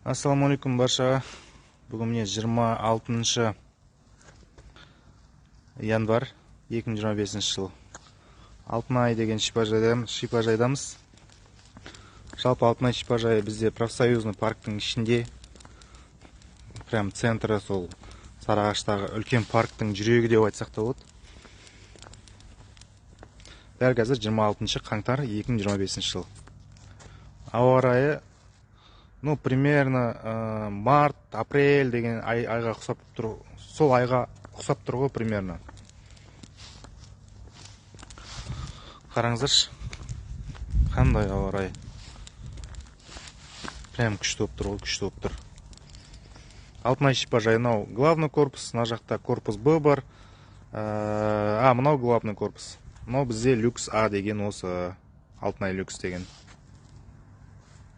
Ассалаумағалейкум баршаға. Бүгін міне 26 январь 2025 жыл. Алтынай деген шипажайдамыз. Жалпы Алтынай шипажайы бізде Профсоюзный парктың ішінде. Прям центрі сол Сарыағаштағы үлкен парктың жүрегі деп айтсақ та болады. Дәл қазір 26 қаңтар 2025 жыл. Ауа райы, ну, примерно март, апрель деген айға ұқсап тұр, сол айға ұқсап тұр ғой примерно. Қараңыздаршы, қандай ауа райы. Прям күшті болып тұр ғой, күшті болып тұр. Алтынай шипажайы мынау главный корпус, мына жақта корпус Б бар. Мынау главный корпус. Мынау бізде люкс А деген осы Алтынай люкс деген.